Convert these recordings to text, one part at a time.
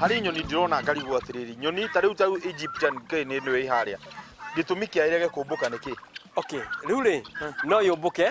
Harĩ nyoni ndĩrona ngarigwo atĩrĩrĩ, nyoni ta rĩu ta rĩu Egyptian Grey nĩ ĩno ĩ harĩa, gĩtũmi kĩa ĩrege kũmbũka nĩ kĩ? Okay, rĩu rĩ no yũmbũke.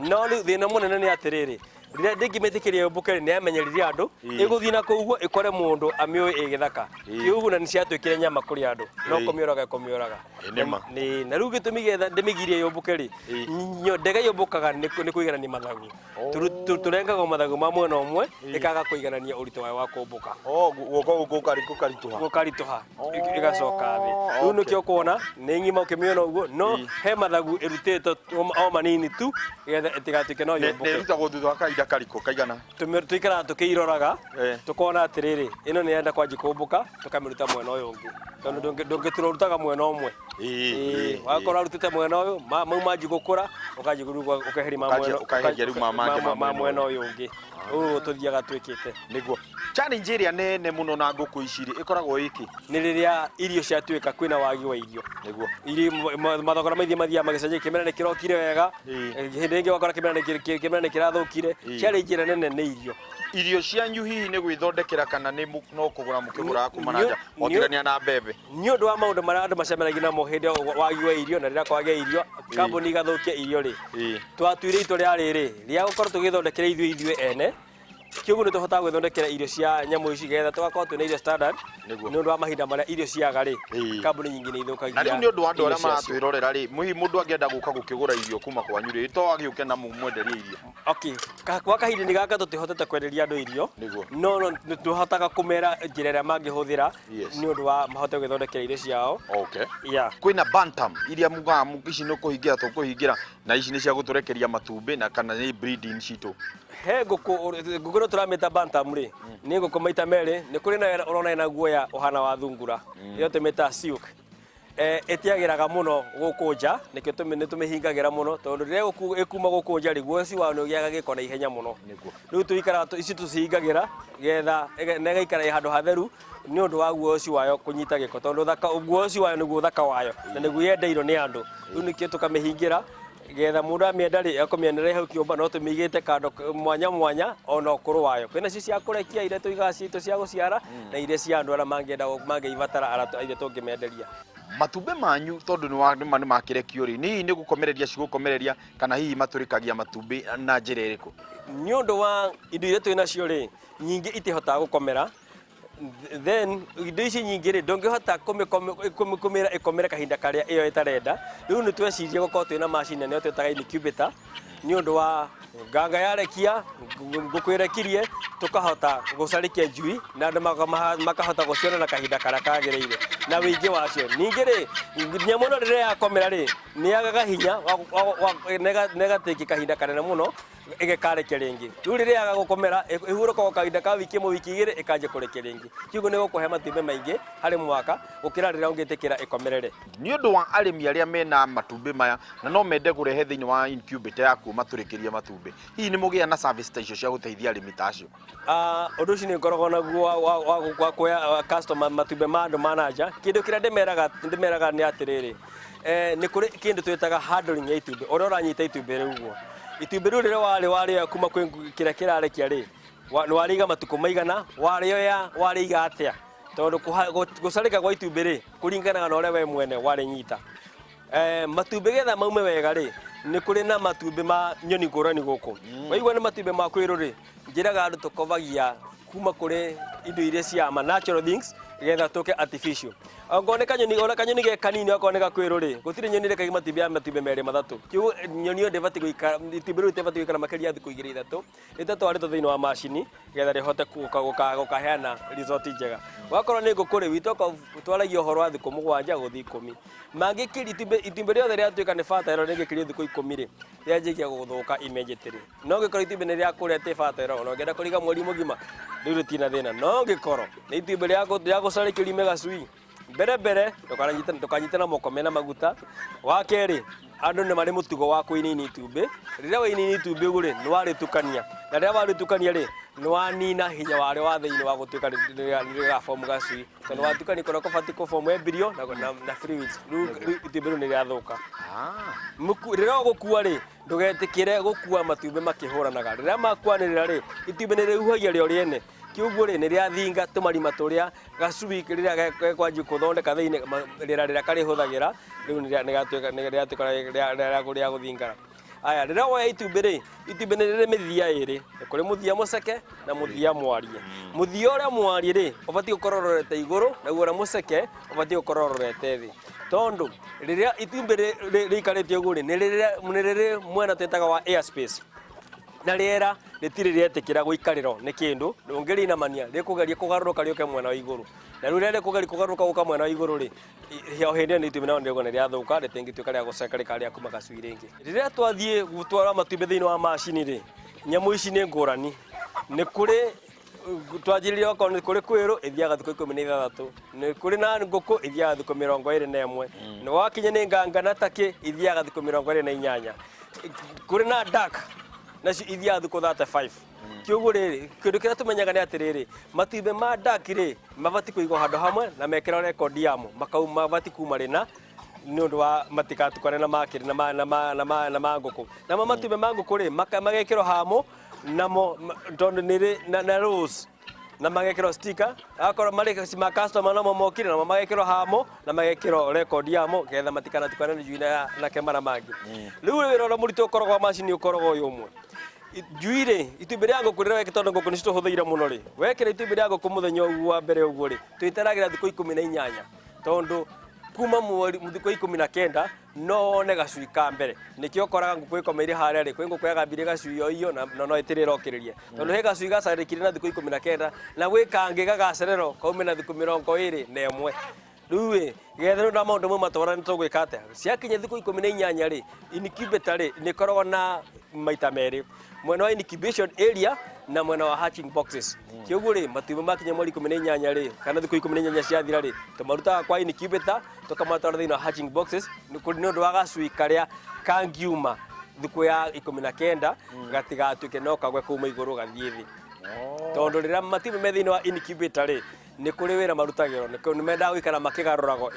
No rĩu thĩna mũnene nĩ atĩrĩrĩ, rĩrĩa ndĩngĩmĩtĩkĩria yũmbũke rĩ, nĩ yamenyerire andũ. Ĩgũthiĩ na kũu ũguo ĩkore mũndũ amĩũĩ ĩ gĩthaka. Kĩũguo na nĩ ciatuĩkire nyama kũrĩ andũ, no kũmĩũraga ĩkũmĩũraga. Ĩ nĩ ma. Na rĩu gĩtũmi gĩetha ndĩmĩgirie yũmbũke rĩ, ndege yũmbũkaga nĩ kũiganania mathagu. Tũrengagwo mathagu ma mwena ũmwe, ĩkaga kũiganania ũritũ wayo wa kũmbũka. Oh, guoko gũkũ gũkaritũha. Gũkaritũha, ĩgacoka thĩ. Rĩu nĩkĩo ũkuona nĩ ng'ima ũkĩmĩona ũguo, no he mathagu ĩrutĩtwo o manini tu getha ĩtigatuĩke no Nĩ yũmbũke. ĩrutagwo thutha wa kahinda karikũ kaigana? Tũikaraga tũkĩiroraga, tũkona atĩrĩrĩ, ĩno nĩ yenda kwanjia kũmbũka, tũkamĩruta mwena ũyũ ũngĩ, tondũ ndũngĩtura ũrutaga mwena ũmwe. Wakorwo arutĩte mwena ũyũ, mau manji gũkũra, ũkanjia rĩu ũkeheria ma Ũkanjia- ũkaeheria rĩu ma mangĩ ma ma mwena mwena ũyũ ũngĩ. Ũguo tũthiaga twĩkĩte. Nĩguo. Challenge ĩrĩa nene mũno na ngũkũ ici rĩ, ĩkoragwo ĩkĩ? Nĩ rĩrĩa irio ciatuĩka kwĩna wagi wa irio. Nĩguo. Irio mathogora maithiĩ mathiaga magĩcenjia, kĩmera nĩ kĩrokire wega, hĩndĩ ĩngĩ ũgakora kĩmera nĩ kĩrathũkire. Challenge ĩrĩa nene nĩ irio. Irio cianyu hihi nĩ gwĩthondekera kana nĩ no kũgũra mũkĩgũraga kuma na nja, o tigania na mbembe? Nĩ ũndũ wa maũndũ marĩa andũ macemanagia namo hĩndĩ ya wagi wa irio na rĩrĩa kwagĩa irio, kambuni igathũkia irio rĩ, twatuire itua rĩa rĩrĩ, rĩa gũkorwo tũgĩthondekera ithuĩ ithuĩ ene. Kĩoguo nĩ tũhotaga gwĩthondekera irio cia nyamũ ici getha tũgakorwo twĩna irio standard. Nĩguo. Nĩ ũndũ wa mahinda marĩa irio ciaga rĩ, kambuni nyingĩ nĩ ithũkagia Na rĩu nĩ ũndũ wa andũ irio arĩa ciacio. maratwĩrorera rĩ, hihi mũndũ angĩenda gũka gũkĩgũra irio kuma kwanyu rĩ, to agĩũke na mũmwenderie irio? Okay. Kwa kahinda-inĩ gaka tũtihotete kwenderia andũ irio. Nĩguo. No no nĩ tũhotaga kũmera njĩra ĩrĩa mangĩhũthĩra nĩ ũndũ wa mahote gwĩthondekera irio ciao. Yeah. Kwĩna bantam iria mugaga ici nĩ kũhingĩra tũkũhingĩra na ici nĩ cia gũtũrekeria matumbĩ na kana nĩ breeding citũ? He ngũkũ, ngũkũ ĩno tũramĩta bantam rĩ, nĩ ngũkũ maita merĩ, nĩ kũrĩ na ũrona ĩna guoya ũhana wa thungura, ĩyo tũmĩtaga silk. Ĩtiagĩraga mũno gũkũ nja, nĩkĩo nĩ tũmĩhingagĩra mũno, tondũ rĩrĩa ĩkuma gũkũ nja rĩ, guoya ũcio wayo nĩ ũgĩaga gĩko na ihenya mũno. Rĩu tũikaraga, ici tũcihingagĩra getha na ĩgaikara ĩ handũ hatheru nĩ ũndũ wa guoya ũcio wayo kũnyita gĩko, tondũ ũthaka, guoya ũcio wayo nĩguo ũthaka wayo na nĩguo yendeirwo nĩ andũ. Rĩu nĩkĩo tũkamĩhingĩra getha mũndũ amĩenda rĩ, ekũmĩonera ĩ hau kĩũmba, no tũmĩigĩte kando mwanya mwanya ona ũkũrũ wayo. Kwĩna cio cia kũrekia iria tũigaga citũ cia gũciara na iria cia andũ arĩa mangĩenda mangĩibatara arĩa iria tũngĩmenderia. Matumbĩ manyu tondũ nĩ wa- nĩ ma nĩ makĩrekio rĩ, nĩ hihi nĩ gũkomereria cigũkomereria kana hihi matũrĩkagia matumbĩ na njĩra ĩrĩkũ? Nĩ ũndũ wa indo iria twĩ nacio rĩ, nyingĩ itihotaga gũkomera. Then indo ici nyingĩ rĩ, ndũngĩhota kũmĩra ĩkomere kahinda karĩa ĩyo ĩtarenda. Rĩu nĩ twecirie gũkorwo twĩna macini nĩyo twĩtaga incubator, nĩ ũndũ wa nganga yarekia, ngũkũ ĩrekirie, tũkahota gũcarĩkia njui na andũ makahota gũciona na kahinda karĩa kagĩrĩire na wĩingĩ wacio. Ningĩ rĩ, nyamũ ĩno rĩrĩa yakomera rĩ, nĩ yagaga hinya na ĩgatĩki kahinda kanene mũno ĩgĩkarekia rĩngĩ. Rĩu rĩrĩa yaga gũkomera, ĩhurũkaga o kahinda ka wiki ĩmwe, wiki igĩrĩ, ĩkanjia kũrekia rĩngĩ. Kiugo nĩ gũkũhe matumbĩ maingĩ harĩ mwaka gũkĩra rĩrĩa ũngĩtĩkĩra ĩkomerere. Nĩ ũndũ wa arĩmi arĩa mena matumbĩ maya na no mende kũrehe thĩinĩ wa incubator yaku ũmatũrĩkĩrie matumbĩ, hihi nĩ mũgĩaga na service ta icio cia gũteithia arĩmi ta acio? Ũndũ ũcio nĩ ngoragwo naguo wa kuoya customer matumbĩ ma andũ ma na nja. Kĩndũ kĩrĩa ndĩmeraga ndĩmeraga nĩ atĩrĩrĩ, nĩ kũrĩ kĩndũ twĩtaga handling ya itumbĩ, ũrĩa ũranyita itumbĩ rĩu ũguo. Itumbĩ rĩu rĩrĩa warĩ warĩoya kuma kwĩ kĩrĩa kĩrarekia rĩ, nĩ warĩiga matukũ maigana, warĩoya warĩiga atĩa? Tondũ gũcarĩka gwa itumbĩ rĩ, kũringanaga na ũrĩa we mwene warĩnyita. Matumbĩ getha maume wega rĩ, nĩ kũrĩ na matumbĩ ma nyoni ngũrani gũkũ. Waigua nĩ matumbĩ ma kwĩrũ rĩ, njĩraga andũ tũkobagia kuma kũrĩ indo iria cia ma natural things getha tũke artificial. Angorwo nĩ kanyoni, ona kanyoni ge kanini okorwo nĩ gakwĩrũ rĩ, gũtirĩ nyoni ĩrekagia matumbĩ ya matumbĩ merĩ matatũ. Kiugo nyoni ĩyo ndĩbatiĩ gũikara, itumbĩ rĩu rĩtibatiĩ gũikara makĩria ya thikũ igĩrĩ ithatũ, rĩtatwarĩtwo thĩinĩ wa macini getha rĩhote gũkaheana result njega. Wakorwo nĩ ngũkũ rĩ, we talk of twaragia ũhoro wa thikũ 7 gũthiĩ 10. Mangĩkĩria itumbĩ, itumbĩ rĩothe rĩatuĩka nĩ fertile rĩngĩkĩria thikũ 10 rĩ, rĩanjagia gũthũka immediately. No ũngĩkorwo itumbĩ nĩ rĩa kũrĩa ti fertile, ona ũngĩenda kũriga mweri mũgima rĩu rĩtirĩ na thĩna. No ũngĩkorwo nĩ itumbĩ rĩa gũcarĩkio riume gacui, mbere mbere ndũkanyite na moko mena maguta. Wa kerĩ, andũ nĩ marĩ mũtugo wa kũinainia itumbĩ. Rĩrĩa wainainia itumbĩ ũguo rĩ, nĩ warĩtukania, na rĩrĩa warĩtukania rĩ, nĩ wanina hinya warĩo wa thĩinĩ wa gũtuĩka nĩ rĩrabomu gacui. Tondũ watukania kũrĩa kũbatiĩ kũbomu embryo na fluids, rĩu itumbĩ rĩu nĩ rĩathũka. Rĩrĩa ũgũkua rĩ, ndũgetĩkĩre gũkua matumbĩ makĩhũranaga. Rĩrĩa makwanĩrĩra rĩ, itumbĩ nĩ rĩhuhagia rĩo rĩene. Kĩũguo rĩ, nĩ rĩathinga tũmarima tũrĩa gacui rĩrĩa gekwanjia gũthondeka thĩinĩ, rĩera rĩrĩa karĩhũthagĩra rĩu nĩ rĩatuĩka rĩa gũthingara. Aya, rĩrĩa woya itumbĩ rĩ, itumbĩ nĩ rĩrĩ mĩthia ĩrĩ, nĩ kũrĩ mũthia mũceke na mũthia mwariĩ. Mũthia ũrĩa mwariĩ rĩ, ũbatiĩ gũkorwo ũrorete igũrũ, naguo ũrĩa mũceke ũbatiĩ gũkorwo ũrorete thĩ. Tondũ rĩrĩa itumbĩ rĩikarĩte ũguo rĩ, nĩ rĩrĩ mwena twĩtaga wa air space. Na rĩera rĩtirĩ rĩetĩkĩra gũikarĩrwo nĩ kĩndũ, ũngĩrĩinamania rĩkũgeria kũgarũrũka rĩũke mwena wa igũrũ. Na rĩu rĩrĩa rĩkũgeria kũgarũrũka gũka mwena wa igũrũ rĩ, o hĩndĩ ĩyo nĩ itumbĩ narĩo nĩ rĩathũka, rĩtingĩtuĩka rĩa gũceka rĩkaba rĩa kuma gacui rĩngĩ. Rĩrĩa twathiĩ gũtwara matumbĩ thĩinĩ wa macini rĩ, nyamũ ici nĩ ngũrani. Nĩ kũrĩ twanjĩrĩria okorwo nĩ kũrĩ kwĩrũ ĩthiaga thikũ 16, nĩ kũrĩ na ngũkũ ĩthiaga thikũ 21, nĩ wakinya nĩ nganga na takĩ ithiaga thikũ 28, kũrĩ na duck nacio ithiaga thikũ 35. Kĩũguo rĩrĩ, kĩndũ kĩrĩa tũmenyaga nĩ atĩrĩrĩ, matumbĩ ma duck rĩ, mabatiĩ kũigwo handũ hamwe na mekĩrwo rekondi yamo, mabatiĩ kuma rĩna nĩ ũndũ wa matikatukane na makĩrĩ na ma, na ma, na ma, na ma ngũkũ. Namo matumbĩ ma ngũkũ rĩ, magekĩrwo hamo namo tondũ nĩ rĩ na rose na magekĩrwo sticker, akorwo marĩ ma customer namo mokire namo magekĩrwo hamo na magekĩrwo record yamo getha matikanatukane na njui na kemara mangĩ. Rĩu wĩra ũrĩa mũritũ ũkoragwo wa macini ũkoragwo ũyũ ũmwe. Njui rĩ, itumbĩ rĩa ngũkũ rĩrĩa wekĩra, tondũ ngũkũ nĩcio tũhũthĩire mũno rĩ, wekĩra itumbĩ rĩa ngũkũ mũthenya ũguo wa mbere ũguo rĩ, twĩteragĩra thikũ 18 tondũ kuma mweri thikũ 19 no wone gacui ka mbere. Nĩkĩo ũkoraga ngũkũ ĩkomeire harĩa rĩ, kwĩ ngũkũ yagambirie gacui o iyo na no ĩtĩrĩ ĩrokĩrĩria, tondũ he gacui gacarĩkire na thikũ 19 na gwĩ kangĩ gagacererwo kaume na thikũ 21. Rĩu ĩ, getha nĩ ũndũ wa maũndũ mau matwarane tũgwĩka atĩa? Ciakinya thikũ 18 rĩ, incubator rĩ, nĩ ĩkoragwo na maita merĩ, mwena wa incubation area na mwena wa hatching boxes. Kĩoguo rĩ, matumbĩ makinya mweri 18 rĩ, kana thikũ 18 ciathira rĩ, tũmarutaga kwa incubator tũkamatwara thĩinĩ wa hatching boxes nĩ ũndũ wa gacui karĩa kangiuma thikũ ya 19 gatigatuĩke no kagwe kuma igũrũ gathiĩ thĩ. Tondũ rĩrĩa matumbĩ me thĩinĩ wa incubator rĩ, nĩ kũrĩ wĩra marutagĩrwo, nĩ mendaga gũikara makĩgarũragwo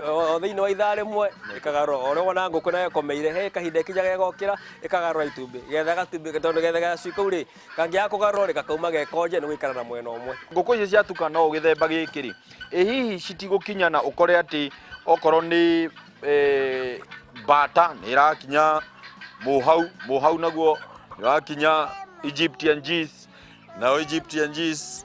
o thĩinĩ wa ithaa rĩmwe ĩkagarũra. O ũrĩa wona ngũkũ nayo ĩkomeire, he kahinda ĩkinyaga ĩgokĩra ĩkagarũra itumbĩ getha gatumbĩ, tondũ getha gacui kau rĩ, kangĩaga kũgarũrwo rĩ, gakauma gekonje nĩ gũikara na mwena ũmwe. Ngũkũ icio ciatukana ũũ gĩthemba gĩkĩ rĩ, ĩ hihi citigũkinyana ũkore atĩ okorwo nĩ mbata nĩ ĩrakinya mũhau, mũhau naguo nĩ ũrakinya Egyptian Geese, nayo Egyptian Geese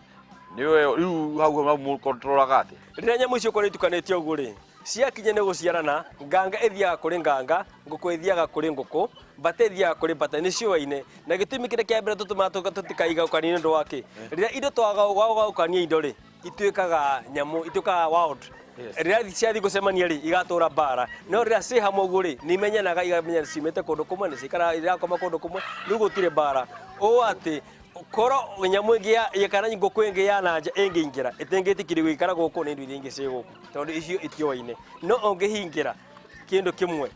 nĩwe rĩu hau hau mũkontrolaga atĩa? Rĩrĩa nyamũ icio ũkorwo itukanĩtio ũguo rĩ, ciakinya nĩ gũciarana, nganga ĩthiaga kũrĩ nganga, ngũkũ ĩthiaga kũrĩ ngũkũ, mbata ĩthiaga kũrĩ mbata, nĩ ciũaine. Na gĩtũmi kĩrĩa kĩa mbere tũtũmaga tũtikaigũkanie nĩ ũndũ wa kĩ? Rĩrĩa indo twagaũkania indo rĩ, ituĩkaga nyamũ, ituĩkaga wild. Rĩrĩa ciathiĩ gũcemania rĩ, igatũra mbara. No rĩrĩa ciĩ hamwe ũguo rĩ, nĩ imenyanaga, igamenya ciumĩte kũndũ kũmwe, nĩ cikaraga, irakoma kũndũ kũmwe, rĩu gũtirĩ mbara. Ũũ atĩ korwo nyamũ ĩngĩ ya kana ngũkũ ĩngĩ ya nanja ĩngĩingĩra ĩtingĩtĩkĩrio gũikara gũkũ nĩ indo iria ingĩ ciĩ gũkũ tondũ icio itioaine. No ũngĩhingĩra kĩndũ kĩmwe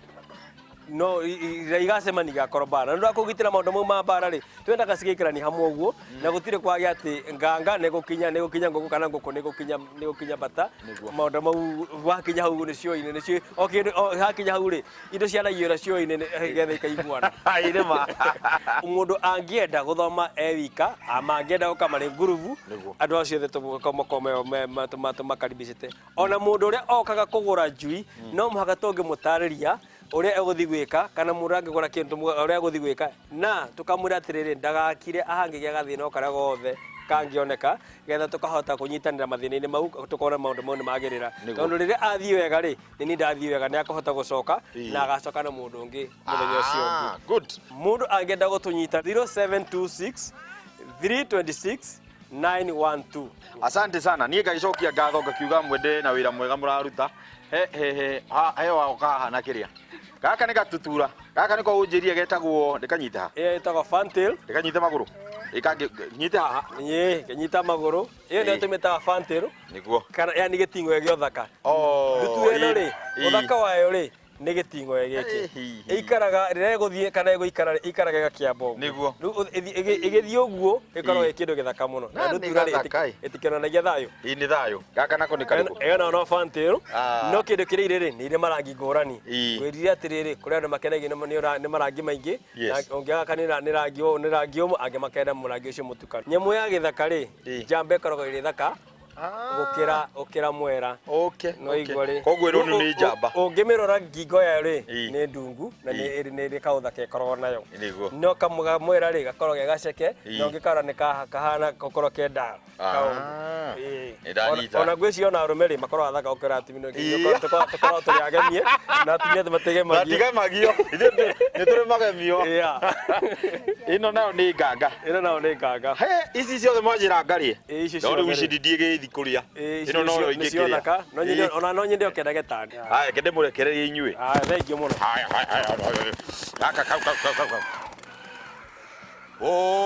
no rĩrĩa igacemania igakorwo mbara. Na nĩ ũndũ wa kũgitĩra maũndũ mau ma mbara rĩ, twendaga cigaikarania hamwe ũguo na gũtirĩ kwagĩa atĩ nganga nĩ gũkinya nĩ gũkinya ngũkũ kana ngũkũ nĩ gũkinya nĩ gũkinya mbata. Maũndũ mau wakinya hau nĩ cioine nĩ cio o kĩndũ hakinya hau rĩ, indo ciaragio ũrĩa cioine nĩgetha ikaiguana. Ĩ nĩ ma. Mũndũ angĩenda gũthoma e wika, ama angĩenda gũka marĩ ngurubu, Nĩguo. andũ acio othe tũmakaribicĩte. Ona mũndũ ũrĩa okaga kũgũra njui, no mũhaka tũngĩmũtarĩria ũrĩa egũthiĩ gwĩka, kana mũndũ angĩgũra kĩndũ ũrĩa egũthiĩ gwĩka, na tũkamwĩra atĩrĩrĩ, ndagakire ahangĩgĩa gathĩna o karĩa gothe kangĩoneka, getha tũkahota kũnyitanĩra mathĩna-inĩ mau, tũkona maũndũ mau nĩ magĩrĩra. Nĩguo. Tondũ rĩrĩa athiĩ wega rĩ, nĩ niĩ ndathiĩ wega nĩ akũhota gũcoka na agacoka na mũndũ ũngĩ mũthenya ũcio ũngĩ. Ah, good. Mũndũ angĩenda gũtũnyita 0726 326 912. Asante sana. Niĩ ngagĩcokia ngatho ngakiuga mwende na wĩra mwega mũraruta. He he he ha, he wagoka haha na kĩrĩa. Gaka nĩ gatutura. Gaka nĩko ũnjĩrie getagwo ndĩkanyite ha. Ĩyo ĩtagwo fantail. Ndĩkanyite magũrũ. Ĩka nyite haha. Ĩĩ, kĩnyita magũrũ. Ĩyo nĩyo Ĩĩ. tũmĩtaga fantail. Nĩguo. Kana yani gĩting'oe gĩa ũthaka. Oh, Ndutura ĩno rĩ, ĩĩ. ũthaka wayo rĩ, Nĩ gĩting'oe gĩkĩ. Eh, hihi. Ĩikaraga rĩrĩa ĩgũthiĩ kana ĩgũikara rĩ, ĩikaraga ĩgakĩamba ũguo. Nĩguo. Rĩu ĩgĩthiĩ ũguo ĩkoragwo ĩ kĩndũ gĩthaka mũno. Na Na nĩ ndutura rĩ, gathaka, ĩ. ĩtikĩonanagia thayũ. Ĩ nĩ thayũ. Gaka nako nĩ karĩkũ? Ĩyo nayo no fantail. Ah. No kĩndũ kĩrĩa irĩ rĩ, nĩ irĩ marangi ngũrani. Ĩ. Ngwĩrire atĩrĩrĩ, kũrĩ andũ makenagio nĩ marangi maingĩ. Yes. Na ũngĩ gaka nĩ rangi ũyũ, nĩ rangi ũmwe, angĩ makenda mũrangi ũcio mũtukanu. Nyamũ ya gĩthaka rĩ, Ĩ. njamba ĩkoragwo ĩrĩ thaka gũkĩra mwera. Okay. No igua rĩ. Koguo ĩno nĩ njamba. Ũngĩmĩrora ngingo yayo rĩ, Ĩ. nĩ ndungu na nĩ Ĩ. ĩrĩ nĩ ĩrĩ kaũthaka ĩkoragwo nayo. Nĩguo. No kamwera rĩ, gakoragwo ge gaceke, Ĩ. na ũngĩkarora nĩ kahana gũkorwo ke ndara. Ah. Ĩ. Nĩ ndanyita. Ona ngwĩciria ona arũme rĩ, makoragwo athaka gũkĩra atumia. Ĩ. Tũkoragwo tũrĩ agemie na atumia matigemagio. Matigemagio. Ithuĩ nĩ tũrĩ magemio. Yeah. Ĩno nayo nĩ nganga. Ĩno nayo nĩ nganga. He, ici ciothe mwanjĩra ngarĩe. Ĩ, ici No rĩu ciothe ici rĩ. ndingĩgĩthi kũrĩa. Ĩ, ici Ĩno noyo nĩcio ingĩkĩrĩa. thaka. No nyende Ĩ. ona no nyende ũkendage tani. Haya, reke ndĩmũrekererie inyuĩ. Haya, thengiũ mũno. Haya, haya, haya, haya. Gaka kau kau kau kau kau.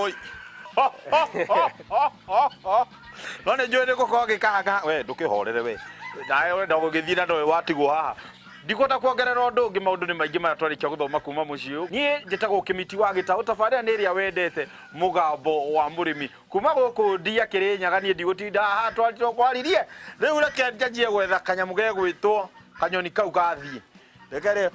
Oi. No nĩ njũĩ nĩ gũkorwo gĩkaga we ndũkĩhorere we. Nawe ũrenda gũgĩthiĩ na ndoĩ watigwo haha. Ndikwenda kuongerera ũndũ ũngĩ maũndũ nĩ maingĩ maya twarĩkia gũthoma kuma mũciĩ ũyũ. Niĩ njĩtagwo Kĩmiti wa Gĩtaũ, tabarĩra nĩ ĩrĩa wendete mũgambo wa mũrĩmi. Kuma gũkũ ndia Kĩrĩnyaga niĩ ndigũtinda haha twarirwo kwaririe. Rĩu reke njanjie gwetha kanyamũ gegwĩtwo kanyoni kau gathiĩ. Reke rĩ.